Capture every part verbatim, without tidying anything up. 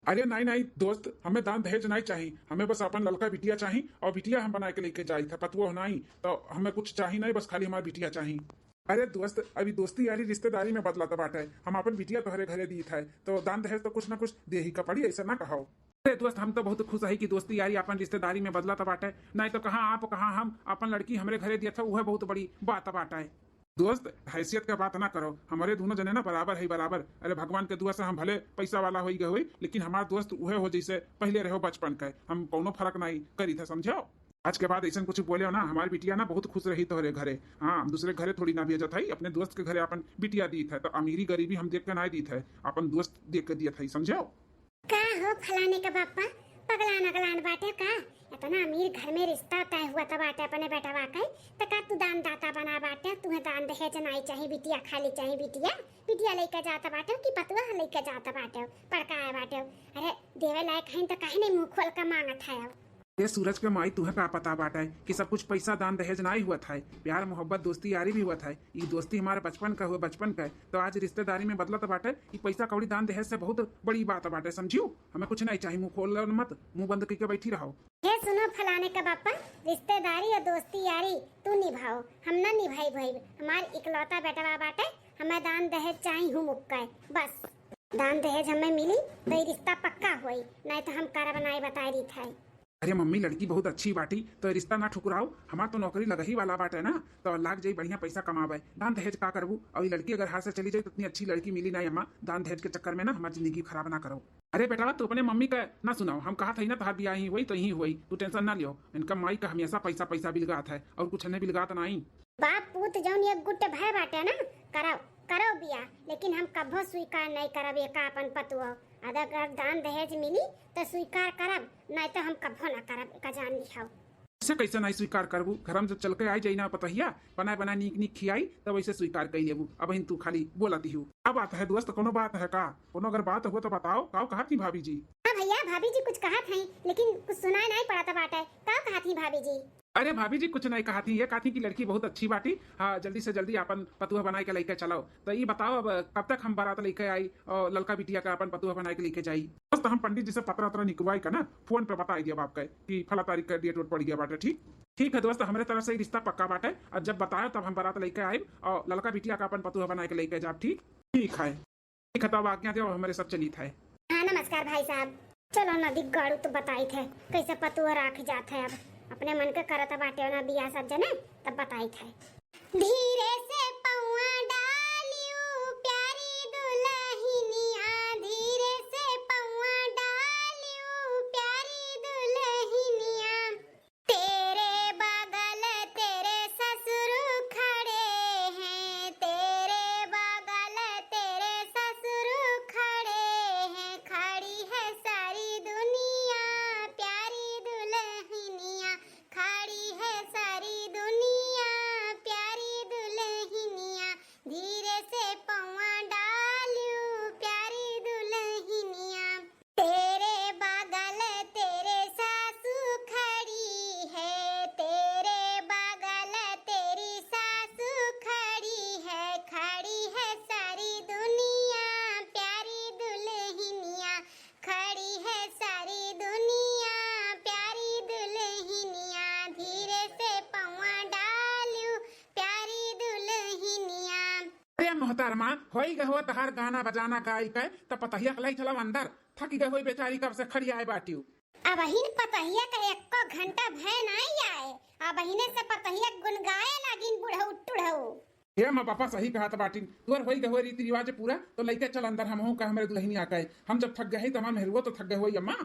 अरे नाहीं, नाहीं दोस्त, हमें दान दहेज नाहीं चाही, हमें बस अपन ललका बिटिया चाही और बिटिया हम बनाए के लेके जाई था, पतुआ नाहीं, तो हमें कुछ चाही नाहीं, बस खाली हमार बिटिया चाही। अरे दोस्त, अभी दोस्ती यारी रिश्तेदारी में बदलत बाटे, हम अपन बिटिया तोहरे घरे दीत है, तो दान दहेज तो कुछ ना कुछ देही का पड़ी, ऐसा ना कहो। अरे दोस्त, हम तो बहुत खुश है कि दोस्ती यारी अपन रिश्तेदारी में बदलत बाटे, नाहीं तो कहाँ आप, कहाँ हम, अपन लड़की हमरे घरे दियत है, उहे बहुत बड़ी बात बाटे। दोस्त, हैसियत के बात ना करो, हमरे दोनों जने ना बराबर है, बराबर। अरे भगवान के दुआ से हम भले पैसा वाला होई गए होई, लेकिन हमार दोस्त उहे हो जैसे पहले रहो बचपन के, हम कौनो फर्क नाहीं करी था, समझो। आज के बाद ऐसन कुछ बोले ना, हमार बिटिया ना बहुत खुश रही तोहरे घरे। हाँ, दूसरे घरे थोड़ी ना भेजत है, अपने दोस्त के घरे अपन बिटिया दीत है, तो अमीरी गरीबी हम देख के ना दीत है, अपन दोस्त देख के दियत है, समझो। का हो फलाने का बापा, पगलान अगलान बाटे का? इतना अमीर घर में रिश्ता तय हुआ त बाटे अपने बेटवा के, त का तू दान दाता बना बाटे? तुहे दान दहेज नाई चाही, बिटिया खाली चाही, बिटिया, बिटिया लेके जाता बाटे कि पतुआ लेके जाता बाटे, पड़काए बाटे? अरे देवे लायक हईन त काहे नहीं मुंह खोल के मांगत है? ए सूरज के माई, तुहे का पता बाटे कि सब कुछ पैसा दान दहेज नाई हुआ था, प्यार मोहब्बत दोस्ती यारी भी हुआ था। ई दोस्ती हमारे बचपन का हुआ, बचपन का, तो आज रिश्तेदारी में बदलत बाटे। ई पैसा कौड़ी दान दहेज से बहुत बड़ी बात बाटे, समझियो? हमें कुछ नहीं चाहिए, मुंह खोल मत, मुंह बंद करके बैठी रहो। हे सुनो फलाने का बापा, रिश्तेदारी और दोस्ती यारी तू निभाओ, हम ना निभाई भाई। हमार इकलौता बेटवा बाटे, हमें दान दहेज चाही हूँ मुक्का है, बस। दान दहेज हमें मिली तो ये रिश्ता पक्का होई, नहीं तो हम करब नाई बताए रही था। अरे मम्मी, लड़की बहुत अच्छी बाटी, तो रिश्ता ना ठुकराओ। हमार तो नौकरी लगही वाला बाटे ना, तो लाग जाई बढ़िया पैसा कमावे। दान दहेज का करबू? और ये लड़की अगर हाथ से चली जाई तो इतनी अच्छी लड़की मिली ना अम्मा। दान दहेज के चक्कर में ना हमार जिंदगी खराब ना करो। अरे बेटा, तू अपने मम्मी का ना सुनाओ, हम कहा था ही ना तहार बियाह ही हुई तो ही हुई, तू टेंशन ना लियो। इनका माई का हमेशा पैसा पैसा बिलगात है और कुछ नहीं बिलगात नाई। बाप पूत जौन एक गुट भय बाटे ना, करो, करो बियाह, लेकिन हम कभो स्वीकार नहीं करब एका अपन पतुआ। अगर दान दहेज मिली तो स्वीकार करब, नहीं तो हम कभो ना करब, एका जान लिहाओ। ऐसे कैसे नहीं स्वीकार करबू? घर में जब चल के आई जाई ना पतोहिया, बनाए बनाए नीक नीक खियाई, तब ऐसे स्वीकार कर लेबू। अब हिन तू खाली बोलत ही हो। का बात है दोस्त, कोनो बात है का? कोनो अगर बात हो तो बताओ, का कहा थी भाभी जी? हाँ भैया, भाभी जी कुछ कहा थी, लेकिन कुछ सुनाई नहीं पड़त बाटे। का कहा थी भाभी जी? अरे भाभी जी कुछ नहीं कहा थी, ये कहा थी कि लड़की बहुत अच्छी बाटी, हाँ जल्दी से जल्दी अपन पतुआ बनाए के लेके चलाओ। तो ये बताओ अब कब तक हम बारात लेके आई और ललका बिटिया का अपन पतुआ बनाए के लेके जाई? दोस्त हम पंडित जी से पतरा वतरा निकलवाई का ना, फोन पे बताई दिया बाप के कि फला तारीख का डेट वेट पड़ गया बाटे। ठीक, ठीक है दोस्त, हमरे तरफ से ही रिश्ता पक्का बाटे। और जब बताओ तब हम बारात लेके आए और ललका बिटिया का अपन पतुआ बनाए के लेके जाब। ठीक, ठीक है। ठीक है, तब आज्ञा देव, हमरे सब चलित है। हाँ, नमस्कार भाई साहब। चलो नदी गाड़ू तो बताई थे, कैसे पतुआ राख जात है। अब अपने मन के करत बाटे ना बियाह सब जने, तब बताई थे। धीरे से पौआ डालियो प्यारी दुल्हनिया, धीरे से पौआ डालियो प्यारी दुल्हनिया। तेरे बगल तेरे ससुर खड़े हैं, तेरे बगल तेरे ससुर खड़े हैं, खड़ी है सारी दुनिया प्यारी दुल्हनिया, खड़ी है सारी दुनिया प्यारी दुल्हनिया, धीरे से पौआ डालू प्यारी दुल्हनिया। तेरे बगल तेरे सासू खड़ी है, तेरे बगल तेरी सासू खड़ी है, खड़ी है सारी दुनिया प्यारी दुल्हनिया, खड़ी है सारी दुनिया प्यारी दुल्हनिया, धीरे से पौआ डालू प्यारी दुल्हनिया। अरे मोहतरमा, होई गए हो तहार गाना बजाना गाई के, त पतहिया के लाई चलाओ अंदर। थकी गए होई बेचारी, कब से खड़ी आए बाटियो। अबहिन पतहिया का एको घंटा भय नाई आए, अबहिने से पतहिया गुनगाए लागिन बुढ़ऊ टुढ़ऊ। हे माँ पापा सही कहत बाटिन, तुअर होई गए होई रीति रिवाज पूरा, तो लइके चल अंदर हमहू का हमरे दुल्हनिया के। हम जब थक गए हई, त हमार मेहरुआ तो थक गए होई अम्मा।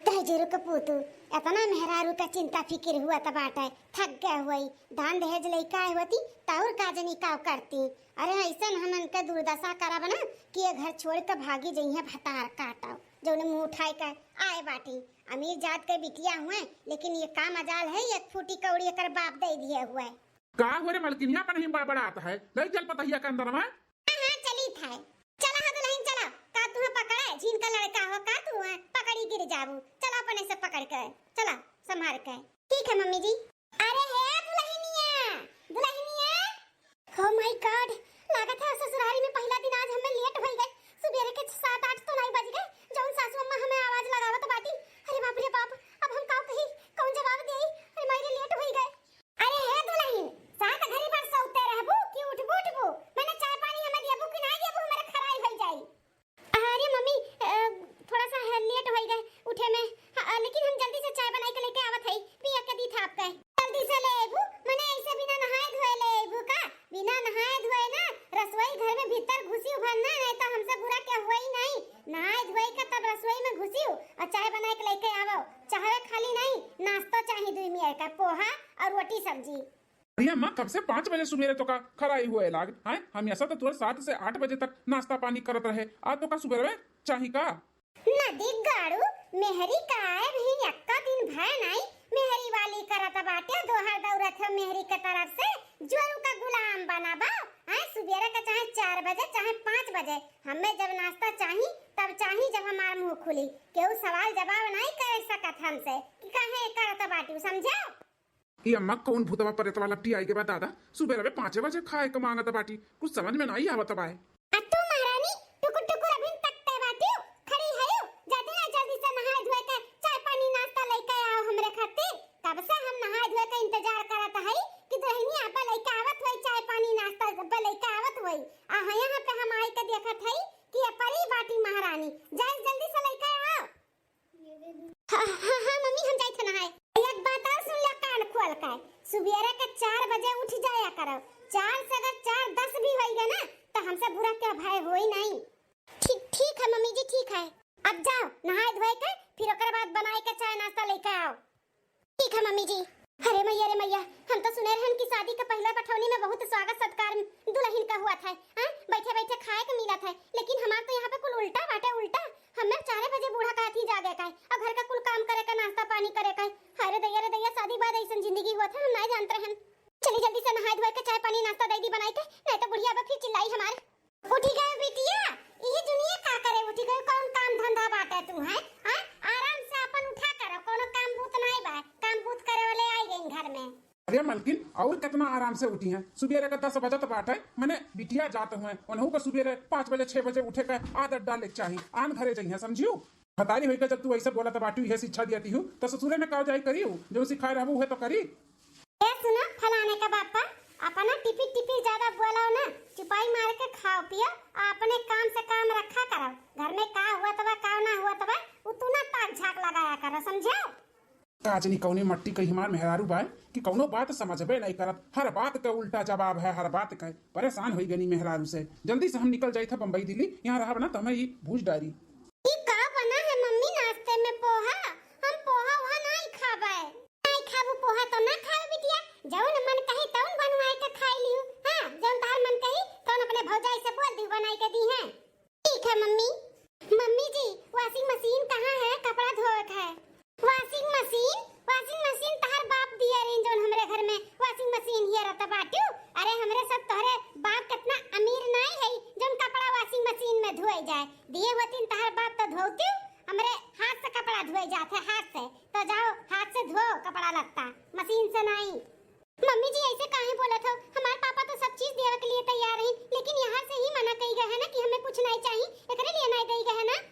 दहजरू के पूतू, एतना मेहरारू का चिंता फिकिर हुआ त बाटे, थक गए हुई। दान दहेज लइका आए होती, त और का जनी काव करती। अरे, ऐसन हमन के दुर्दशा करब ना कि ये घर छोड़ के भागी जइहें भतार काटव, जौने मुंह उठाए के आए बाटी। अमीर जात के बिटिया हुए, लेकिन ये का मजाल है, एक फूटी कौड़ी एकर बाप दे दिए हुए। का हो रे मलकिनिया, अपन ही बड़बड़ात है, ले चल पतहिया के अंदर में। हाँ, हाँ, चली थे। चला हो दुल्हन, चला। का तुहे पकड़े? झीन का लड़का हो का तुहे? पकड़ी गिर जाबू। चला अपने से पकड़ के। चला, संभाल के। ठीक है मम्मी जी। अरे हे दुल्हनिया, दुल्हनिया। Oh my God, लागत है ससुरारी में पहला दिन आज हमें लेट हो गए। सुबेरे के सात आठ तो नहीं बज गए, जौन सासू अम्मा हमें नाश्ता चाही दुई मेर का, पोहा और रोटी सब्जी। अरे अम्मा, कब से पाँच बजे सुबेरे तोका खराई हुए लाग, हैं? हमेशा तो तोर सात से आठ बजे तक नाश्ता पानी करत रहे, आज तोका सुबेरे चाही का? नदी गाड़ू, मेहरी का आए भी यक्का दिन भय नाई, मेहरी वाली करत बाटे, दोहर दौड़त है मेहरी के तरफ से, जोरू का गुलाम बना बा। आए सुबेरे का चाहे चार बजे, चाहे पाँच बजे, हमें जब नाश्ता चाही, तब चाही जब हमार मुंह खुली। केहू सवाल जवाब नाई करे सकत हमसे कि काहे करत बाटू, समझे? ई अम्मा, कौन भूतवा प्रेतवा लपटी आई के बा दादा? सुबेरे पाँचे बजे खाए के मांगत बाटी, कुछ समझ में नाई आवत बाए। आ तू महारानी, टुकुर टुकुर अभिन तकते बाटियो, खड़ी हयो, जल्दी आ, जल्दी से नहाए धोए के चाय पानी नाश्ता लइके आओ हमरे खातिर। कब से हम नहाए धोए के इंतजार करत हई कि दुल्हनिया आपा लइके आवत होई, चाय पानी नाश्ता आपा लइके आवत होई। आ यहाँ पे हम आई के देखत हई कि ये परी बाटी महारानी, जाई जल्दी से लइके आओ। हाँ, हाँ, हाँ, मम्मी, हम जाइत है नहाए। एक बात और सुन ले कान खोल के, सुबेरे के चार बजे उठ जाया करो। चार से अगर चार दस भी होई गए ना, तो हमसे बुरा क्या भय होई नहीं। ठीक, ठीक है मम्मी जी, ठीक है। अब जाओ नहाए धोए के, फिर ओकर बाद बनाए के चाय नाश्ता लेके आओ। ठीक है मम्मी जी। अरे मैया रे मैया, हम तो सुने रहन कि शादी के पहला पठौनी में बहुत स्वागत सत्कार दुल्हन का हुआ था, हाँ? बैठे बैठे खाए के मिला था, लेकिन हमार तो यहाँ पे कुल उल्टा बाटे, उल्टा। हमें चारे बजे बूढ़ा का हाथी जागे का है, और घर का कुल काम करे का, नाश्ता पानी करे का है। हाय रे दैया रे दैया, शादी बाद ऐसन जिंदगी हुआ था, हम नहीं जानते रहन। चली जल्दी से नहाए धोए के चाय पानी नाश्ता दे दी बनाए के, नहीं तो बुढ़िया अब फिर चिल्लाई हमार। उठी गयो बिटिया, इही दुनिया का करे उठी गयो, कौन काम धंधा बाटे तू, हैं? हाँ? आराम से अपन उठा करो, कोनो काम बूत नाई बा, काम बूत करे वाले आई गइन घर में। अरे मलकिन, और कितना आराम से उठी हैं, सुबेरे का दस बजत बाटे, मने बिटिया जात हुए, उन्हों का सुबेरे पाँच बजे, छह बजे उठे का आदत डाले के चाही, आन घरे जइहें, समझियो? बतारी होई के जब तू ऐसे बोलत बाटू, इहे शिक्षा दियती हूँ, तो ससुरे में का जाई करी, जो सिखाए रहबू उहे तो करी। ए सुनो फलाने का बापा, अपना टिपी टिपी ज्यादा बोलाओ ना, चुपाई मार के खाओ पियो, आ अपने काम से काम रखा करो। घर में का हुआ तबा, का ना हुआ तबा, उ तू ना ताक झाक लगाया करो, समझो? का जनी कौने मट्टी के हमार मेहरारू बाय कि कौनो बात समझबे नहीं करत, हर बात के उल्टा जवाब है, हर बात के। परेशान होई गनी मेहरारू से। जल्दी से हम निकल जाई था बम्बई दिल्ली, यहाँ रहब ना तो हमें ई भूज डारी। ई का बना है मम्मी नाश्ते में? पोहा? हम पोहा वहा नहीं खाबे। नहीं खाबू पोहा तो ना खाओ बिटिया, जौन मन कही तौन बनवाए के खाई लियो। हाँ, जौन तार मन कही तौन अपने भौजाई से बोल दी बनाई के दी है। ठीक है मम्मी। मम्मी जी, washing machine कहाँ है? कपड़ा धोवे के है। Washing machine? Washing machine तहर बाप दिया रही जौन हमरे घर में washing machine हिया रहता बाटू। अरे हमरे सब तोहरे बाप कितना अमीर नाई है जौन कपड़ा washing machine में धोए जाए। दिए होतीन तहर बाप तो धोती, हमरे हाथ से कपड़ा धोए जात है, हाथ से। तो जाओ हाथ से धो कपड़ा लत्ता, मशीन से नाई। मम्मी जी ऐसे काहे बोलत हो? हमार पापा तो सब चीज देवे के लिए तैयार हैं, लेकिन यहाँ से ही मना कही गए है ना कि हमें कुछ नहीं चाहिए, एकरे लिए नहीं दे गए है ना।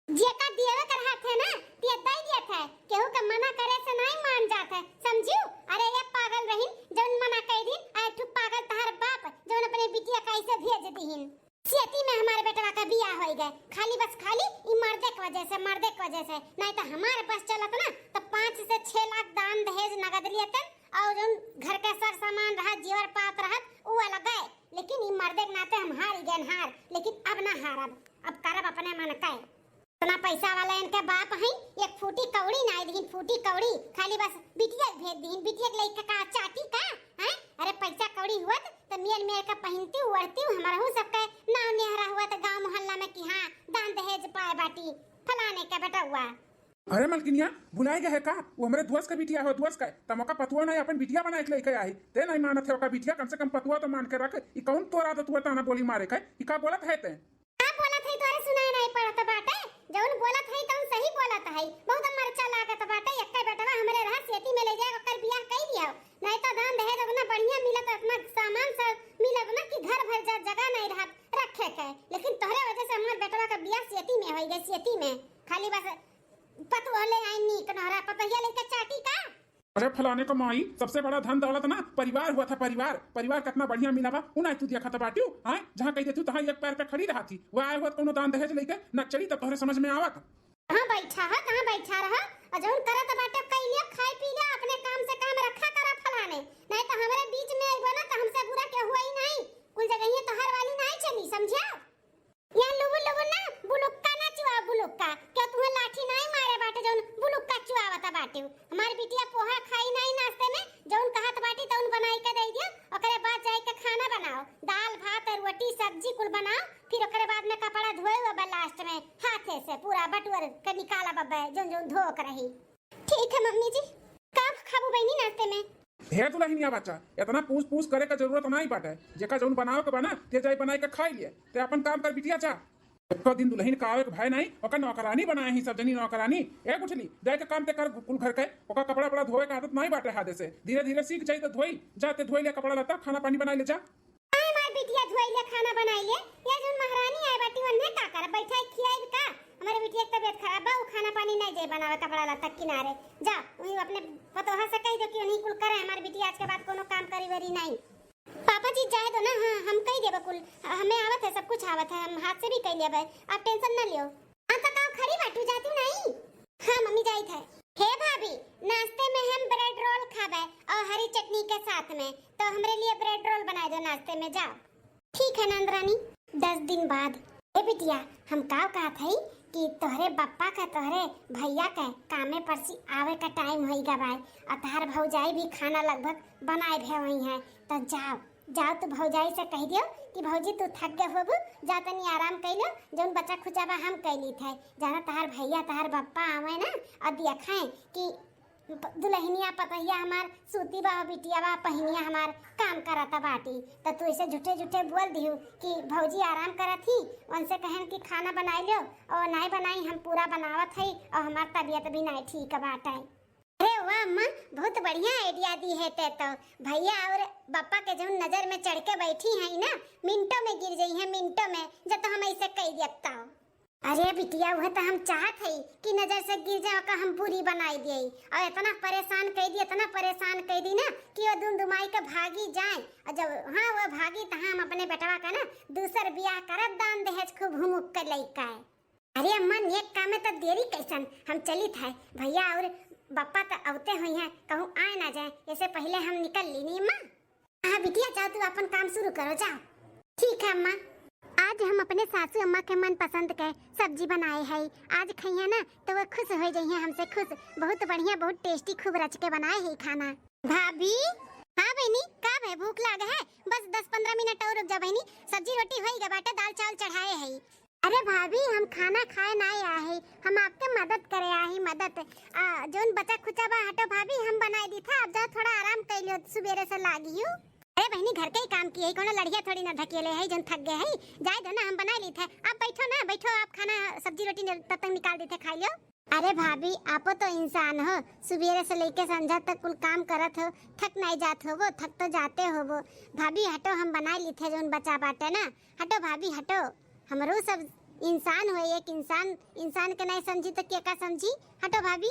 जेका देवे के रहत है ना, ते दे दियत है, केहू के मना करे से नहीं मान जात है, समझियो? अरे ये पागल रहीन, जौन मना कही दिन, आ एक ठो पागल तहार बाप, जौन अपने बिटिया का ऐसे भेज दीहिन। सेती में हमारे बेटवा का बियाह होई गए, खाली बस खाली ई मर्दे के वजह से, मर्दे के वजह से। नहीं तो हमारे बस चलत ना तो पाँच से छह लाख दान दहेज नगद लियतन, और जौन घर के सर सामान रहत, जेवर पात रहत, उ अलग है। लेकिन ई मर्दे के नाते हम हार ही गए, हार। लेकिन अब ना हारब, अब करब अपने मन के। इतना पैसा वाला इनके बाप हैं, एक फूटी कौड़ी ना दिहिन, फूटी कौड़ी। खाली बस बिटिया के भेज दिहिन, बिटिया के लइका का चाटी का, हैं? अरे पैसा कौड़ी हुअत तो मेर मेर का पहिनती ओढ़ती, हमरहू सबके नाव नेहरा हुअत गांव मोहल्ला में कि हाँ, दान दहेज पाए बाटी फलाने के बेटउआ। अरे मलकिनिया, भुलाए गए है का? वो हमरे दोस्त का बिटिया हो, दोस्त का। तमोका पतुआ नहीं अपन बिटिया बनाए के लेके आई। ते नहीं मानत है ओका बिटिया, कम से कम पतुआ तो मान के रख। ई कौन तोरा आदत हुआ ताना बोली मारे का? ई का बोलत है ते? का बोलत है तोरे सुनाई नहीं पड़त बाटे? जौन बोलत है तौन सही बोलत है। बहुत मरचा लागत बाटे। एक्के बेटवा हमरे रहा सेती में ले जाए ओकर बियाह कई दिया। नहीं तो दान दहेज उतना बढ़िया मिलत, इतना सामान सब मिलत ना कि घर भर जा जगह नहीं रहत रखे के। लेकिन तोहरे वजह से हमार बेटवा का बियाह सेती में होई गए, सेती में। खाली बस पतोह ले आई नीक नहरा, पतोहिया लेके चाटी का? अरे फलाने का माई, सबसे बड़ा धन दौलत ना परिवार हुआ था, परिवार। परिवार कितना बढ़िया मिला बा, उ ना तू देखत बाटियो, हाँ? जहाँ कह देतू तहाँ एक पैर पे खड़ी रहा थी। वह आए हुआ कोनो दान दहेज लेके ना चली तब तोहरे समझ में आवत। कहाँ बैठा है, कहाँ बैठा रहा? और जौन करत बाटे कई लिया, खाई पी लिया, अपने काम से काम रखा करा फलाने। नहीं तो हमारे बीच में अइबो ना तो हमसे बुरा के हुआ ही नहीं। कुल जगह ये तोहर वाली नहीं चली, समझिया? यहाँ लुबुर लुबुर ना बुलुक्का ना चुआ बुलुक्का। क्या तुम्हें लाठी नहीं मारे बाटे जौन बुलुक्का चुआवता बाटे? हमार बिटिया अब अबे जौन जौन धोक रही। ठीक है मम्मी जी, का खाबू बहिनी नाश्ते में? हे दुलहिनिया बच्चा, इतना पूछ पूछ करे का जरूरत नाहीं बाटे। जेका जौन बनावे के बा ना, ते जाई बनाई के खाई लिए। ते अपन काम कर बिटिया, जा। एको दिन दुलहिन का आवे के भय नाहीं, ओका नौकरानी बनाए ही सब जनी नौकरानी। ए गुठली, जाए के काम ते कर कुल घर के, ओका कपड़ा उपड़ा धोवे के आदत नाहीं बाटे हादे से। धीरे धीरे सीख जाई तो धोई, जा ते धोई ले कपड़ा लत्ता, खाना पानी बनाई ले जा। आए हमार बिटिया धोई ले, खाना बनाई ले। या जौन महारानी आए बाटी, उन्हें का करब? बैठाई खियाई का? हमारे बिटिया के तबीयत खराब बा, उ खाना पानी नाहीं जाए बनावे कपड़ा लत्ता किनारे। जा, वही अपने पतोहा से कह दो कि उन्हीं कुल करे, हमार बिटिया आज के बाद कोनो काम करी वरी नाहीं। पापा जी जाए दो ना, हाँ, हम कही देबे कुल, हमें आवत है, सब कुछ आवत है, हम हाथ से भी कह लेबे, आप tension ना लियो। हाँ, तो का खड़ी बाटू, जातू नाहीं? हाँ मम्मी, जाइत है। हे भाभी, नाश्ते में हम bread roll खाबे और हरी चटनी के साथ में, तो हमरे लिए bread roll बनाए दो नाश्ते में, जाओ। ठीक है नंद रानी। दस दिन बाद। ए बिटिया, हम का कहत हई कि तोहरे बप्पा का, तोहरे भैया के कामे पर से आवे का time होई गा बाय, और तहार भौजाई भी खाना लगभग बनाए भे हुई है, तो जाओ, जाओ तू भौजाई से कह दियो कि भौजी तू थक गए होबू, जा तनी आराम कर लो, जौन बचा खुचा बा हम कर ली थे, जाना तहार भैया तहार बप्पा आवे ना और देखें कि प-, दुलहिनिया पतहिया हमार सूती बा, बिटिया बा पहिनिया हमार काम करत बाटी, त तू ऐसे झूठे झूठे बोल दिहू कि भौजी आराम करत ही, उनसे कहन कि खाना बनाई लो, और नाई बनाई, हम पूरा बनावत हई, और हमार तबीयत भी नाई ठीक बाटे। अरे वाह अम्मा, बहुत बढ़िया idea दी है ते तो। भैया और बप्पा के जौन नजर में चढ़ के बैठी है ना, मिनटों में गिर जाई है, मिनटों में, जब तो हम ऐसे कह दियत तो। अरे बिटिया, वह तो हम चाहत हई कि नजर से गिर जाए, ओका हम पूरी बनाई दिए। और इतना परेशान कई दी, इतना परेशान कई दी ना कि वो दुमदुमाई के भागी जाए। और जब हाँ वो भागी, तो हम अपने बेटवा का ना दूसर बियाह करब, दान दहेज खूब हुमुक के लइका है। अरे अम्मा, नेक काम में तो देरी कैसन, हम चलित है, भैया और बप्पा तो अवते हुई हैं, कहूँ आए ना जाए, ऐसे पहले हम निकल ली नी अम्मा। हाँ बिटिया, जाओ तू अपन काम शुरू करो, जाओ। ठीक है अम्मा। आज हम अपने सासू अम्मा के मनपसंद के सब्जी बनाए हई, आज खइहे ना तो वो खुश हो जइहे हमसे खुश। बहुत बढ़िया, बहुत tasty, खूब रच के बनाए हई खाना। भाभी। हाँ बहिनी, का भे, भूख लाग है? बस दस पन्द्रह मिनट और रुक जा बहिनी, सब्जी रोटी होई गा बाटे, दाल चावल चढ़ाए हई। अरे भाभी, हम खाना खाए नाई आए हई, हम आपके मदद करे आए हई, मदद। आ, जौन बचा खुचा बा हटो भाभी, हम बनाए दी था, अब जाओ थोड़ा आराम कर लियो, सुबेरे से लागी हूँ। अरे बहिनी, घर के ही काम की है, कोनो लड़िया थोड़ी ना ढकेले है, जौन थक गए है, जाए दो ना, हम बनाए ली थे। आप बैठो ना, बैठो, आप खाना सब्जी रोटी ने-, तब तक निकाल दी थे, खाई लियो। अरे भाभी, आपो तो इंसान हो, सुबेरे से लेके संझा तक कुल काम करत हो, थक नाई जात होबो, थक तो जाते होबो। भाभी हटो, हम बनाए ली थे जौन बचा बाटे ना, हटो भाभी हटो, हमरो सब इंसान हो, एक इंसान इंसान के नाई समझी तो के का समझी, हटो भाभी।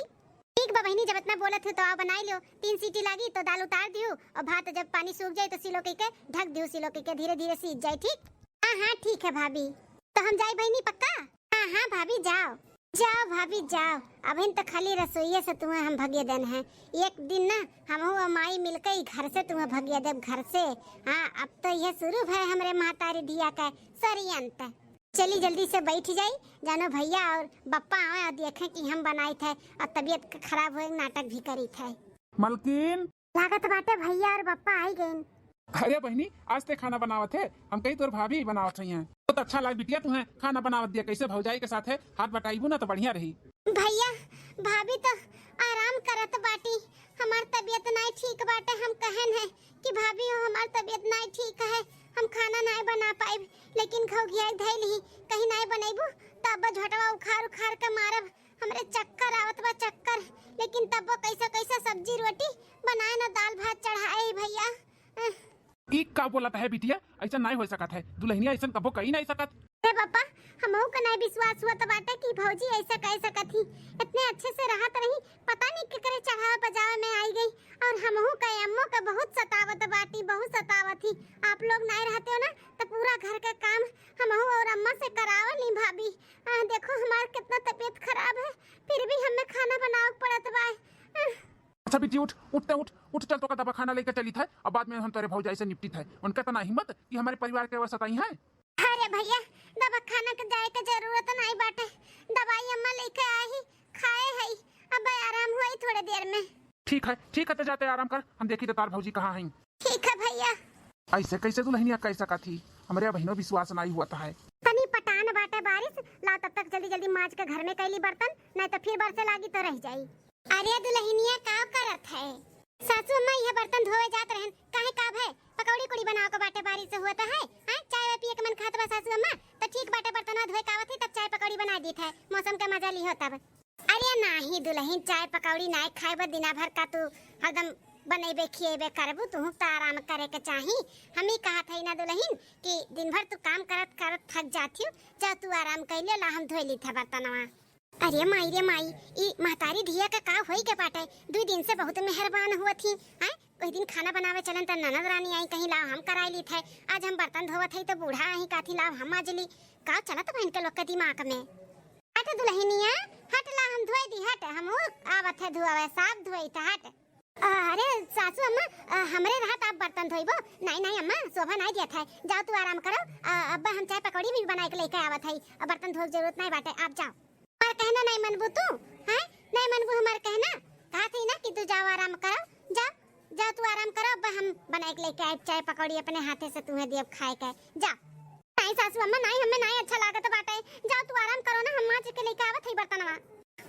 ठीक बा बहिनी, जब इतना बोलत हो तो आओ बनाई लो, तीन सीटी लागी तो दाल उतार दियो और भात जब पानी सूख जाए तो सिलो के, के ढक दियो, सिलो के, के धीरे धीरे सीज जाए, ठीक? हाँ हाँ ठीक है भाभी, तो हम जाई बहिनी पक्का? हाँ हाँ भाभी जाओ, जाओ भाभी जाओ, अभिन तो खाली रसोइये से तुम्हें हम भगे देन है, एक दिन ना हमहू और माई मिलके ही घर से तुम्हें भगे देब घर से। हाँ अब तो यह शुरू भय हमरे महतारी धिया का षड्यंत्र। चली जल्दी से बैठ जाई, जानो भैया और बप्पा आवे और देखे कि हम बनाई थे और तबीयत क-, खराब हुए नाटक भी करी थे। मलकिन। लागत बाटे भैया और बप्पा आई गइन। अरे बहिनी, आज ते खाना बनावत है, हम कही तोर भाभी ही बनावत रही हैं। बहुत अच्छा लाग बिटिया तुम्हें खाना बनावत दिया, कैसे भौजाई के साथ है हाथ बटाईबू ना तो बढ़िया रही। भैया, भाभी तो आराम करत बाटी, हमार तबीयत नाई ठीक बाटे, हम कहन है कि भाभी हो हमार तबीयत नाई ठीक है, हम खाना नाई बना पाइब, लेकिन घौघियाई धइल ही, कहीं नाई बनैबू तब झोटवा उखाड़ उखाड़ के मारब, हमरे चक्कर आवत बा चक्कर, लेकिन तब्बो कैसा कैसा सब्जी रोटी बनाए ना दाल भात चढ़ाए ही भैया। अह। ई का बोलत है बिटिया, ऐसा नाई हो सकत है, दुल्हनिया ऐसा कबो कही नाई सकत। अरे पापा, हमहू का नाई विश्वास हुआ तो बाटे कि भौजी ऐसा कह सकत ही, इतने अच्छे से रहत रही, पता नहीं केकरे चढ़ावे बजावे में आई गई। और हमहू का अम्मो का बहुत सतावत बाटी, बहुत सतावत ही। आप लोग नाई रहते हो ना तो पूरा घर का काम हमहू और अम्मा से करावल ही भाभी। आ, देखो हमार कितना तबीयत खराब है, फिर भी हमें खाना बनावे पड़त बा। आ। अच्छा बिट्टी उठ, उठते उठ, उठ चल तो का दवाखाना लेके चली था, अब बाद में हम तोरे भौजाई से निपटी था। उनका इतना हिम्मत कि हमारे परिवार के वो सताई है। अरे भैया, दवाखाना के जाए के जरूरत नाई बाटे, दवाई अम्मा लेके आई, खाए हई, अब आराम होई थोड़े देर में। ठीक है, ठीक है, तो जाते आराम कर, हम देखी तो तार भौजी कहाँ हैं। ठीक है भैया। ऐसे कैसे दुल्हनिया कह सकत ही, हमरे अबहिनो विश्वास नाई हुआ है। तनी पटान बाटे बारिश, आ, तब तक जल्दी जल्दी माज के घर में कइली बर्तन, नहीं तो फिर बरसे लागी तो रह जाई। अरे दुलहिनिया, का करत है? सासू अम्मा, यह बर्तन धोवे जात रहन, काहे का भय? पकौड़ी कुड़ी बनावे के बाटे, बारिश से हुआ तो है, हाँ, चाय वाय पिए के मन खात बा सासू अम्मा, तो ठीक बाटे, बर्तनवा धोए के आवत ही, तब चाय पकौड़ी बनाइ दीत है, मौसम के मजा लिहो तब। अरे नाही दुलहिन, चाय पकौड़ी नाही खाए बा, दिना भर का तू हरदम बनैबे खिएबे करबू, तुहू तो आराम करे के चाही। हम ही कहत है ना दुलहिन कि दिन भर तू काम करत करत थक जात हियो, जा तू आराम कइले, ला हम धोइ लीत है बर्तनवा। अरे माई रे माई, ई महतारी धिया का का होई के बाटे? दुइ दिन से बहुत मेहरबान हुआ थी, हैं? कोई दिन खाना बनावे चलन त ननद रानी आई, कहीं लाव हम कराई लीत है। आज हम बर्तन धोवत है तो बूढ़ा आई कहती लाव हम माज ली। का चलत बा इनके लोग के दिमाग में? हट दुलहिनिया, हट ला हम धोई दी, हट, हम आवत है धोवे, साफ धोई था, हट। अरे सासू अम्मा, अ, हमरे रहत आप बर्तन धोइबो? नहीं नहीं अम्मा, शोभा नहीं दियत है, जाओ तू आराम करो। अ, अब्बा हम चाय पकौड़ी भी बनाए के लेके आवत है, अब बर्तन धोए के जरूरत नहीं बाटे, आप जाओ। हमार कहना नहीं मनबू तू, हैं? नहीं मनबू हमार कहना? कहा थी ना कि तू जाओ आराम करो, जाओ, जाओ तू आराम करो, अब हम बनाए के लेके आए चाय पकौड़ी अपने हाथे से तुम्हें दियब खाए के, जाओ। नहीं सासू अम्मा, नहीं, हमें नहीं अच्छा लागत बाटे, जाओ तू आराम करो ना, हम माज के लेके आवत है बर्तनवा।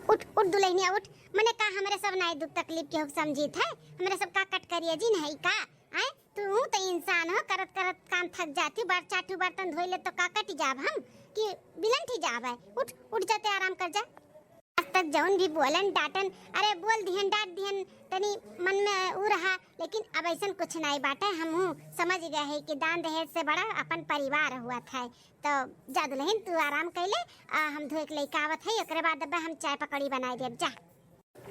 उठ, उठ दुलहिनिया उठ, मने का हमरे सब नाई दुख तकलीफ के हुक समझित है, हमरे सब का कट करिए जी नहीं का? आय, तू तो इंसान हो, करत करत काम थक जाती, बार चार ठू बर्तन धोई ले तो का कट जाब हम कि बिलंट ही जाब है? उठ, उठ जाते आराम कर जा। आज तक जौन भी बोलन डांटन, अरे बोल दिहन डांट दिहन, तनी मन में उ रहा, लेकिन अब ऐसन कुछ नहीं बाटे, हमहू समझ गए है कि दान दहेज से बड़ा अपन परिवार हुआ था। तो जा दुलहिन तू आराम कइले, आ, हम धोए के लेके आवत है, ओकरे बाद अब हम चाय पकौड़ी बनाए देब, जा।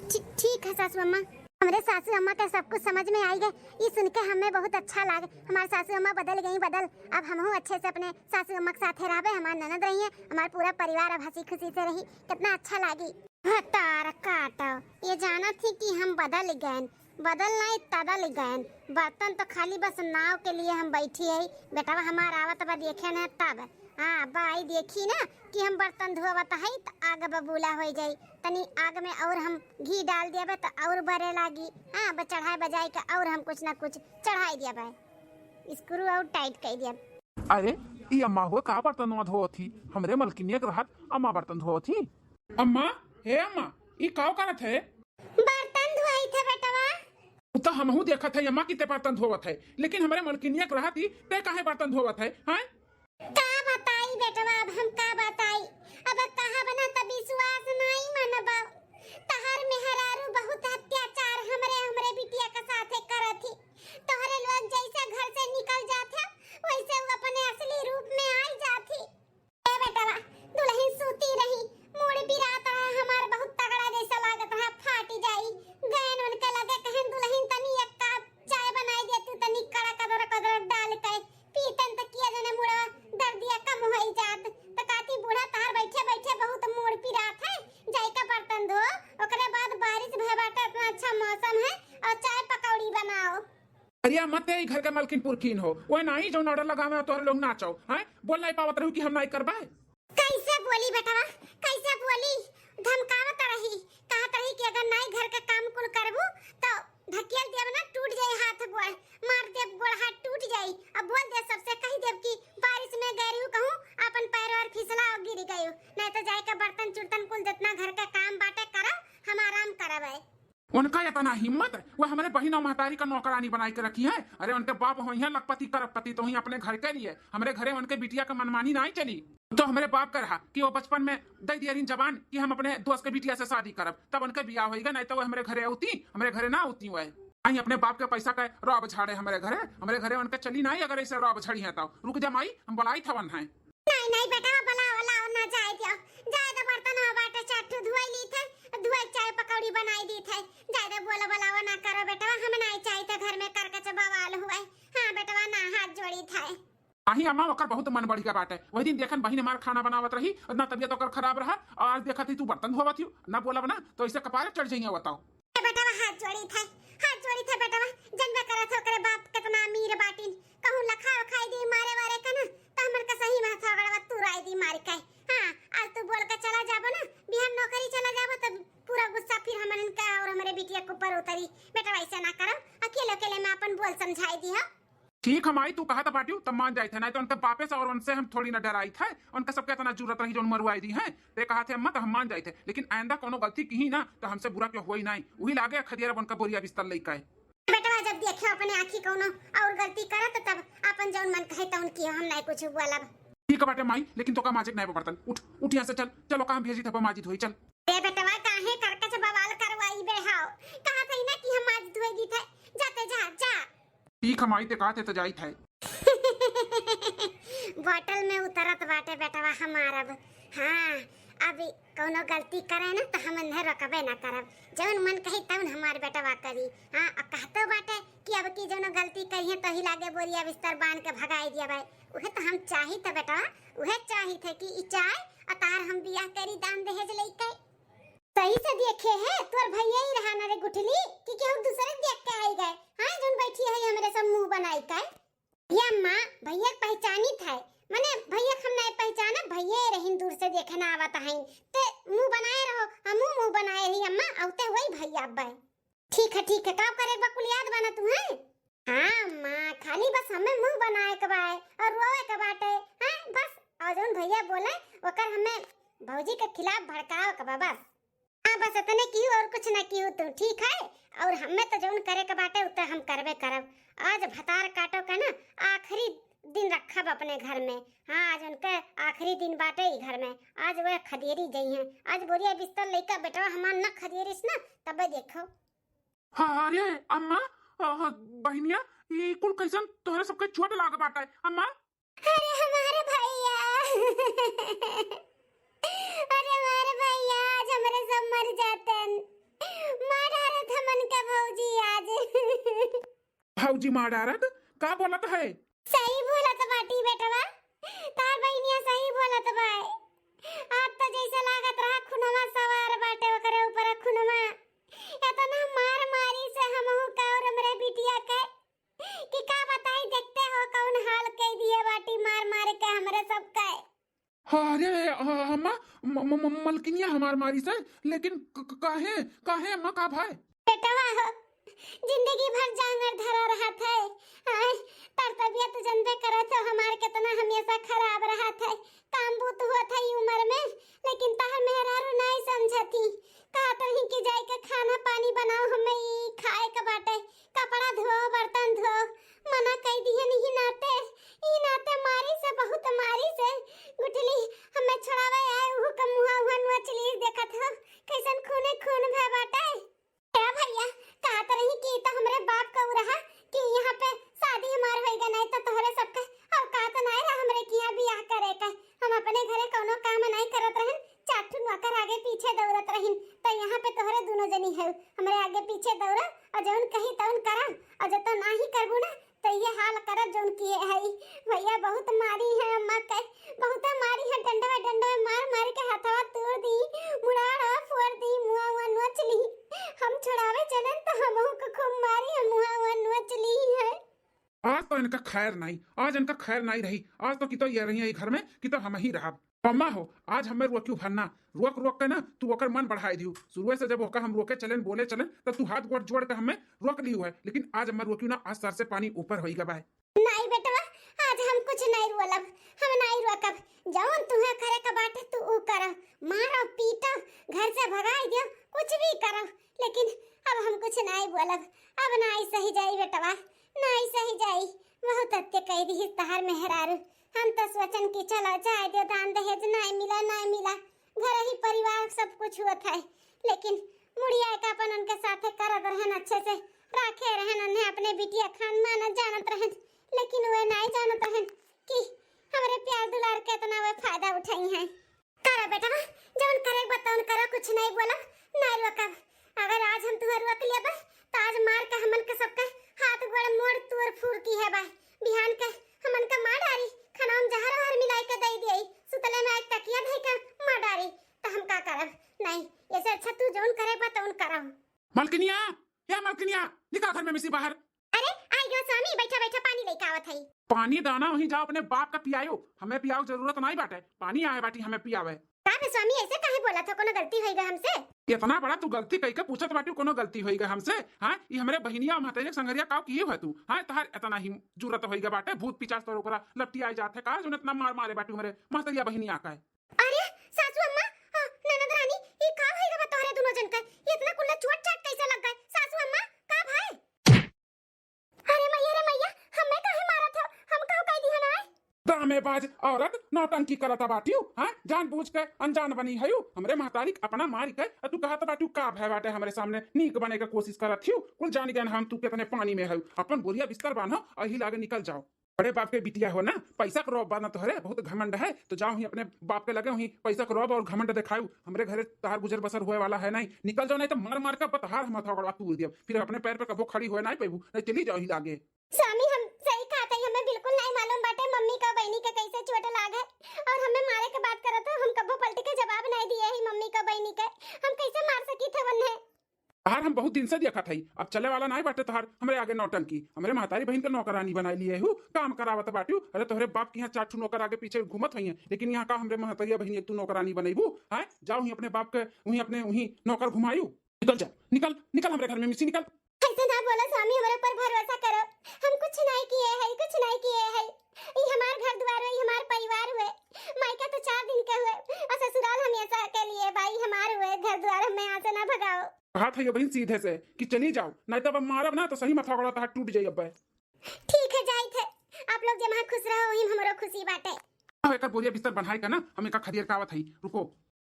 ठी-, ठीक है सासू अम्मा। हमरे सासू अम्मा के सब कुछ समझ में आई गए, ई सुन के हमें बहुत अच्छा लागे। हमार सासू अम्मा बदल गई, बदल। अब हमहू अच्छे से अपने सासू अम्मा के साथे रहबे, हमार ननद रही है, हमार पूरा परिवार अब हंसी खुशी से रही, कितना अच्छा लागी। भतार काटो, ये जानत ही कि हम बदल गए, बदल नहीं तदल गए। बर्तन तो खाली बस नाव के लिए हम बैठी है, बेटवा हमार आवत बा देखे न तब। हाँ, अब्बा आई देखी ना कि हम बर्तन धोवत हई त आग बबूला होइ जाई। तनी आग में और हम घी डाल देबे त और बरे लागी। हाँ, अब चढ़ाई बजाई के और हम कुछ ना कुछ चढ़ाई देबे, screw और tight कर देबे। अरे, ई अम्मा हो का बर्तनवा धोवत ही? हमरे मलकिनिया के रहत अम्मा बर्तन धोवत ही। अम्मा, हे अम्मा, ई का करत है? बर्तन धोई थे बेटवा। उ तो हमहू देखत है अम्मा कि ते बर्तन धोवत है, लेकिन हमरे मलकिनिया के रहत ही ते काहे बर्तन धोवत है, हैं? का बताई बेटवा, अब हम का बताई, अब कहा बना त विश्वास नहीं मनबा। तहर मेहरारू बहुत अत्याचार हमरे, हमरे बिटिया के साथे करत ही। तोहरे लोग जैसे घर से निकल जात है, वैसे वो अपने असली रूप में आई जात ही। ए बेटवा, दुलहिन सूती रही, मूड़ पिरात रहा हमार, बहुत तगड़ा जैसा लागत रहा, फाटी जाई। गयन उनके लगे कहन, "दुलहिन तनी एक कप चाय बनाई दे तू, तनी कड़ा कदर कदर डाल के पीतन त किया जने मुड़वा दर्दिया कम होई जात।" त काती, "बूढ़ा तहार बैठे बैठे बहुत मूड़ पिरात है, जाई का बर्तन धो, ओकरे बाद बारिश भय बाटे, इतना अच्छा मौसम है, और चाय पकौड़ी बनाओ।" अरे मत, ई घर के मलकिन पुरखिन हो, वह नाही जौन order लगावे तोहरे लोग नाचो, हैं? बोल नहीं पावत रहू कि हम नहीं करबे। कैसे बोली बेटवा, कैसे बोली? धमकावत रही, कहत रही कि अगर नहीं घर के काम कुल करबू तो ढकेल देब ना, टूट जाई हाथ गोड़, मार देब गोड़ हाथ टूट जाई। अब बोल दे सबसे, कही देब कि बारिश में गए रहू कहूँ, अपन पैर वैर फिसला और गिर गयू, नहीं तो जाए के बर्तन चुर्तन कुल जितना घर के काम बाटे करब, हम आराम करब है। उनका इतना हिम्मत, वो हमरे बहिन और महतारी का नौकरानी बनाई के रखी है। अरे उनके बाप होइहैं लखपति करोड़पति, तो ही अपने घर के लिए, हमरे घरे उनके बिटिया का मनमानी नाहीं चली। तो हमरे बाप का रहा कि वो बचपन में दे दिया रिन जबान कि हम अपने दोस्त के बिटिया से शादी करब, तब उनके बियाह होइगा, नहीं तो वो हमरे घरे आउती, हमरे घरे ना आउती वो। आई अपने बाप के पैसा का रौब झाड़े हमरे घरे, हमरे घरे उनके चली नाहीं अगर ऐसे रौब झड़ी है तो। रुक जा माई, हम बुलाई थवन है। नहीं, नहीं बेटा, बुलाओ, लाओ ना, जाए दियो, जाए दो, बर्तन हो बाटे, चार ठो धुआई ली थे, धुआई चाय पकौड़ी बनाई दी थे, जाए दो, बोलो, बुलाओ ना करो बेटवा, हम नहीं चाहिए थे घर में करकच बवाल हुए। हाँ बेटवा, ना, हाथ जोड़ी थे। आही अम्मा, ओकर बहुत मन बढ़िया बाटे। वही दिन देखन बहिन हमार खाना बनावत रही, उतना तबियत ओकर खराब रहा, और आज देखत ही तू बर्तन धोवत ही, ना बोलब ना तो ऐसे कपारे चढ़ जाइए, बताओ। ए बेटवा, हाथ जोड़ी थे, हाथ जोड़ी थे बेटवा, जनबे करत हो ओकरे बाप कितना अमीर बाटिन, कहूँ लखा उखाई दी मारे वारे का ना, तो हमन का सही में हथौड़वा तुराई दी मार के। हाँ, आज तू बोल के चला जाबो ना, बिहान नौकरी चला जाबो, तब पूरा गुस्सा फिर हमन का और हमरे बिटिया के ऊपर उतरी। बेटवा, ऐसे ना करो, अकेले अकेले में अपन बोल समझाई दी हो। ठीक है माई, तू कहत बाटिउ तब मान जाइत है, नाहीं तो उनके बापे से और उनसे हम थोड़ी ना डराइत है। उनका सबके इतना जरूरत रही जौन मरुआई दी है, ते कहत है अम्मा तो हम मान जाइत है, लेकिन आइंदा कौनो गलती किही ना तो हमसे बुरा क्यों होई नाहीं। उही लागे खदियर अब उनका बोरिया बिस्तर लइका है। बेटवा जब देखे अपने आँखी कौनो और गलती करत तब अपन जौन मन कहे तौन कियो, हम नाहीं कुछ बोलब। ठीक बाटे माई, लेकिन तोका माजिक नाहीं बा बर्तन। उठ, उठ यहाँ से, चल, चल, ओका हम भेजी थपा माजी धोई, चल। ए बेटवा, काहे करकच बवाल करवाई बे हाव? कहा थई ना कि हम माजी धोई दी थे। जाते जा, जा। ठीक है माई, ते कहा थे तो जाई थे। बॉटल में उतरत बाटे बेटवा हमार अब। हाँ, अब कौनो गलती करे ना तो हम इन्हें रोकबे ना करब। जौन मन कही तौन हमार बेटवा करी। हाँ, अब कहतो बाटे कि अब की जौनो गलती करिहे तो ही लागे बोरिया बिस्तर बांध के भगाई दिया भाई। उहे तो हम चाही थे बेटवा, उहे चाही थे कि ई चाय और तार हम बियाह करी दान दहेज लइके। सही से देखे है, तोर भैया ही रहा ना रे गुठली कि केहू दूसरे देख के आई गए। हाँ, जौन बैठी है हमरे सब मुंह बनाई के। ये अम्मा, भैया के पहचानी थे, मने भैया के हम नहीं पहचाना, भैया ही रहीन दूर से देखे ना आवत हैं। ते मुंह बनाए रहो, हमहू मुंह बनाए रही अम्मा, औते वही भैया अब। ठीक है, ठीक है, का करे बा कुल याद बना तू है? हाँ अम्मा, खाली बस हमें मुंह बनाए के बाय और रोए के बाटे, हैं बस। और जौन भैया बोले ओकर हमें भौजी के खिलाफ भड़कावे के बा बस। हाँ बस इतने किहू और कुछ ना किहू तू, ठीक है? और हमें तो जौन करे के बाटे उते हम करबे करब। आज भतार काटो के ना आखिरी दिन रखब अपने घर में। हाँ, आज उनके आखिरी दिन बाटे ई घर में। आज वह खदेरी जइहें। आज बोरिया बिस्तर लइका बेटवा हमार न खदेरिस ना, तबे देखो। हाँ, अरे अम्मा, अ, बहिनिया, ई कुल कैसन तोहरे सबके चोट लाग बाटे अम्मा? अरे हमारे भैया, अरे हमारे भैया, आज हमरे सब मर जातन। मार डारत हमन का भौजी आज। भौजी मार डारत? का बोलत है? सही बोलत बाटी बेटवा, तार बहिनिया सही बोलत बाय। आज तो जैसे लागत रहा खुनवा सवार बाटे ओकरे ऊपर खुनवा। इतना मार मारी से हमहू का और हमरे बिटिया के कि का बताई, देखते हो कौन हाल कई दिए बाटी मार मार के हमरे सब के। अरे, अ, अम्मा, म-, म-, म-, मलकिनिया हमार मारी से, लेकिन क-, क-, काहे, काहे अम्मा, का भाई? बेटवा हो, जिंदगी भर जांगर धरा रहत है, आय, तार तबियत जनबे करत हो हमार कितना हमेशा खराब रहत है, काम बूत होत है ई उम्र में, लेकिन तार मेहरारू नाई समझती, कहत रही कि जाई के खाना पानी बनाओ, हमें ई खाए के बाटे, कपड़ा धो, बर्तन धो, मना कई दिहन, इही नाते, ई नाते मारी से, बहुत मारी से। गुठली, हमें छोड़ावे आए, उहू के मुहा उहा नोच ली, देखत हो, कैसन खूने खून भय बाटे। ए भैया, कहत रही कि ई तो हमरे बाप का उ रहा कि यहाँ पे शादी हमार होई गए, नहीं तो तोहरे सबके औकात नहीं रहा हमरे किहाँ बियाह करे का। हम अपने घरे कौनो काम नहीं करत रहन, चार ठो नौकर आगे पीछे दौड़त रहिन, तो यहाँ पे तोहरे दोनों जनी है, हमरे आगे पीछे दौड़ा और जौन कही तौन करा, और जब तो ना ही करबू ना तो ये हाल करब जौन किए है। भैया बहुत मारी है अम्मा के, बहुत मारी है, डंडवा डंडवा मार मार के हथवा तोड़ दी, मुड़ाड़ा फोड़ दी, मुआ उआ नोच ली। हम छुड़ावे चलन तो हमहू को खूब मारी है, मुआ उआ नोच ली है। आज तो इनका खैर नहीं, आज इनका खैर नहीं रही। आज तो कितो ये रही है घर में, कितो हम ही रहब। अम्मा हो, आज हमें रोक्यू भरना, रोक रोक के ना तू ओकर मन बढ़ाई दियो। शुरुए से जब ओकर हम रोके चलेन, बोले चलेन, तब तू हाथ गोड़ जोड़ के हमें रोक लियो है, लेकिन आज हमें रोक्यू ना, आज सर से पानी ऊपर होई गवा है। नहीं बेटवा, आज हम कुछ नहीं रोलब, हम नहीं रोकब। जौन तुहे करे का बाटे तू ऊ करो, मारो पीटो, घर से भगाई दियो, कुछ भी करो, लेकिन अब हम कुछ नहीं बोलब। अब नहीं सही जाई बेटवा, नहीं सही जाई। बहुत हत्या कई दी तहार मेहरारू। हम तो सोचन कि चलो जाए दियो, दान दहेज नहीं मिला, नहीं मिला, घर ही परिवार सब कुछ होत है, लेकिन मुड़िया का अपन उनके साथे करत रहन, अच्छे से राखे रहन, उन्हें अपने बिटिया खान मानत जानत रहन, लेकिन वे नहीं जानत रहन कि हमरे प्यार दुलार के इतना वे फायदा उठाई हैं। करा बेटवा, जवन करे बा तवन करा, कुछ नहीं बोला, नहीं रोकब। अगर आज हम तुम्हें रोक लिया बा, तो आज मार के हमन के सबके हाथ गोड़ मोड़ तोड़ फूर की है बा। बिहान के हमन के मार डारी, खाना में जहर वहर मिलाई के दे दिए, सुतले में एक तकिया धई के मार डारी, तो हम का करब? नहीं, ऐसे अच्छा तू जौन करे बा तौन करा। मलकिनिया, हे मलकिनिया, निकल घर में में से बाहर। अरे, आई गयो स्वामी, बैठा बैठा पानी लेके आवत है। पानी दाना वहीं जाओ, अपने बाप का पियायो, हमें पियाओ जरूरत नहीं बाटे, पानी आए बाटी हमें पियावे। अरे स्वामी, ऐसे काहे बोलत हो? कोनो गलती होइगा हमसे? इतना बड़ा तू गलती कइके पूछत बाटी, कोनो गलती होइगा हमसे? हाँ, ई हमरे बहिनिया महतरिया संगरिया काव किए हुआ तू? हाँ, तहार इतना ही जुरत होइगा बाटे, भूत पिचास तोर ऊपरा लपटी आए जात है का, जो इतना मार मारे बाटू हमरे महतरिया बहिनिया का है? अरे सासू अम्मा, हाँ, ननद रानी, ई का होइगा बा तोहरे दुनो जन का? इतना कुल्ला चोट चाट कैसे लग गए? सासू अम्मा, का भाई? अरे मैया रे मैया, हमें काहे मारत हो? हम काव कह दिहन आए? ड्रामेबाज औरत, नौटंकी करत बाटियो, हाँ? जानबूझ के अनजान बनी हयू, हमरे महतारी के अपना मारी के, अ तू कहत बाटियो का भय बाटे हमरे सामने, नीक बने के कोशिश करत हियो, कुल जान गए हम तू कितने पानी में हयू। अपन बोरिया बिस्तर बांधो, अही लागे निकल जाओ। बड़े बाप के बिटिया हो ना, पैसा के रौब बा ना तोहरे, बहुत घमंड है, तो जाओ ही अपने बाप के लगे, वहीं पैसा के रौब और घमंड दिखाऊ। हमरे घरे तहार गुजर बसर होए वाला है नहीं, निकल जाओ, नहीं तो मार मार के बतहार हम हथौड़वा तूर दियब, फिर अपने पैर पे कबो खड़ी होए नहीं पैबू, नहीं चली जाओ ही लागे। स्वामी, हम सही कहत हई, हमें बिल्कुल नहीं मालूम बाटे मम्मी का बहनी के कैसे चोट लाग है, और हमें मारे के बात करत हो, हम कबो पलट के जवाब नहीं दिए ही मम्मी का बहनी के, हम कैसे मार सकी थे वन्हे? तहार हम बहुत दिन से देखत हई, अब चले वाला नहीं बाटे तहार हमरे आगे नौटंकी। हमरे महतारी बहन के नौकरानी बनाई लिए हू, काम करावत बाटू। अरे तोहरे बाप के यहाँ चार ठू नौकर आगे पीछे घूमत हई, लेकिन यहाँ का हमरे महतरिया बहन एक तू नौकरानी बनैबू? हैं, जाओ ही अपने बाप के वहीं अपने वहीं नौकर घुमायू। निकल जा, निकल, निकल हमरे घर में मिसी, निकल। ऐसे ना बोलो स्वामी, हमरे ऊपर भरोसा करो, हम कुछ नहीं किए हैं, कुछ नहीं किए हैं। ई हमार घर द्वार हुए, ई हमार परिवार हुए। मायका तो चार दिन के हुए और ससुराल हमेशा के लिए। भाई हमार हुए, घर द्वार हमें यहाँ से ना भगाओ। कहा था ये बहन सीधे से कि चली जाओ, नहीं तब अब मारब ना तो सही मथौड़ा तहार टूट जाई अब। ठीक है, जाइत है, आप लोग जहाँ खुश रहो वहीं हमरो खुशी बाटे। अब एकर बोरिया बिस्तर बनाए का ना, हम एका खदियर कावत हई, रुको।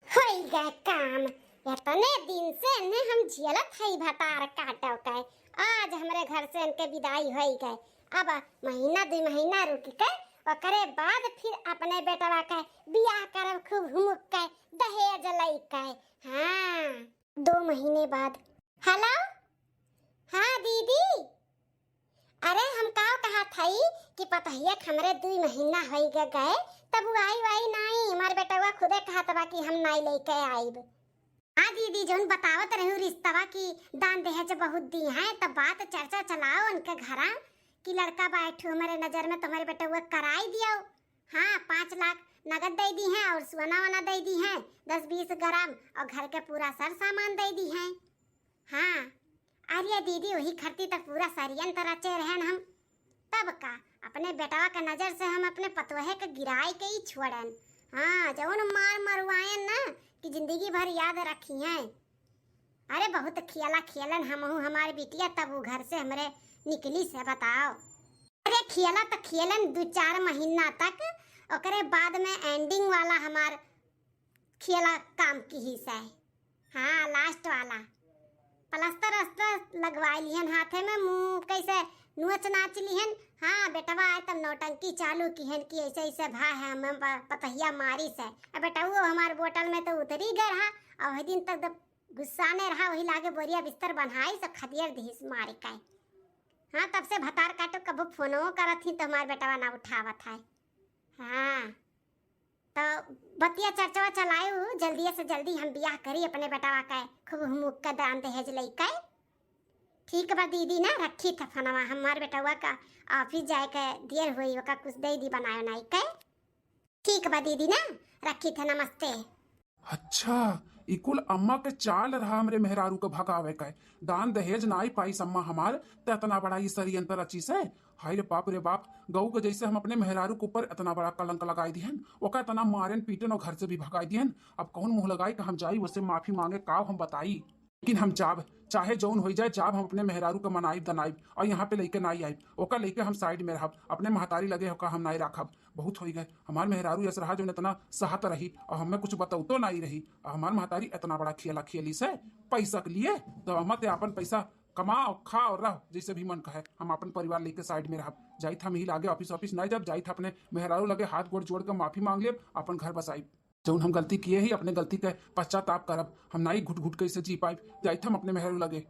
होई गए काम, इतने दिन से ने हम झेलत हई भतार काटो के, आज हमरे घर से इनके विदाई होई गए। अब महीना दो महीना रुक के ओकरे बाद फिर अपने बेटवा के बियाह करब खूब हुमुक के, दहेज लई के। हाँ, दो महीने बाद। हेलो, हाँ दीदी, अरे हम का कहत हई कि पतहिया के हमरे दुई महीना होई ग-, गए, तब उ आई वाई नाई, हमार बेटवा खुदे कहत बा कि हम नाई लेके आइब। हाँ दीदी, जौन बतावत रहू रिश्तवा की दान दहेज बहुत दी हैं, तब बात चर्चा चलाओ उनके घरा कि लड़का बैठू हमारे नजर में, तुम्हारे बेटवा कराई दियो। हाँ, पाँच लाख नगद दे दी हैं और सोना वोना दे दी हैं, दस बीस ग्राम, और घर के पूरा सर सामान दे दी हैं। हाँ, अरे दीदी, वही खरती तक पूरा षड्यंत्र रचे रहन हम। तब का, अपने बेटवा के नजर से हम अपने पतोहे के गिराए के ही छोड़न। हाँ, जौन मार मरवाएन ना कि जिंदगी भर याद रखिहैं। अरे बहुत खियाला खेलन हमहू हमार बिटिया, तब उ घर से हमरे निकली से बताओ। अरे खियाला त खेलन दो चार महीना तक, ओकरे बाद में ending वाला हमार खियाला काम किहिस है। हाँ, last वाला। प्लास्टर अस्तर लगवाए लिहन हाथे में, मुँह कैसे नोच नाच लिहन। हाँ, बेटवा आए तब नौटंकी चालू किहन कि ऐसे ऐसे भा है, हमें प-, पतहिया मारिस है। अब बेटवा हमार बोतल में तो उतरी गए रहा, और वही दिन तक जब गुस्साने रहा, वही लागे बोरिया बिस्तर बनाई, सब खदियर दिहिस मार के। हाँ, तब से भतार काटो कबो फोनो करत ही तो हमार बेटवा ना उठावत है। हाँ, तो बतिया चर्चवा चलायू, जल्दी से जल्दी हम बियाह करी अपने बेटवा के, खूब हुमुक के दान दहेज लइके। ठीक बा दीदी ना, रखी था फोनवा, हमार बेटवा का office जाए के देर होई, ओका कुछ दे दी बनाए उनाए के। ठीक बा दीदी ना, रखी था, नमस्ते। अच्छा, ई कुल अम्मा के चाल रहा हमरे मेहरारू के भगावे के। दान दहेज नाई पाइस अम्मा हमार, त इतना बड़ा ई षड्यंत्र रचिस है। हाय रे बाप रे बाप, गऊ के जैसे हम अपने मेहरारू के ऊपर इतना बड़ा कलंक लगाई दिहन, ओका इतना मारेन पीटेन और घर से भी भगाई दिहन। अब कौन मुँह लगाई कि हम जाई, उससे माफी मांगे, काव हम बताई। लेकिन हम जाब, चाहे जौन होई जाए, जाब हम अपने मेहरारू के मनाइब दनाइब और यहाँ पे लइके नाई आइब। ओका लइके हम side में रहब, अपने महतारी लगे ओका हम नाई राखब। बहुत होई गए, हमार मेहरारू यस रहा जौन इतना सहत रही और हमें कुछ बतौतो नाई रही। और हमार महतारी इतना बड़ा खेला खेली से पैसा के लिए, तो हम ते आपन पैसा कमाओ, खाओ, रहो, जैसे भी मन कहे। हम आपन परिवार लेके side में रहब। जाइत हम ही लागे office office नाई जाब, जाइत अपने मेहरारू लगे हाथ गोड़ जोड़ के माफी मांग लेब, आपन घर बसाइब। जौन हम गलती किए ही, अपने गलती के पश्चाताप करब। हम नाई घुट घुट के इसे जी पाइब। जाइत हम अपने मेहरारू लगे।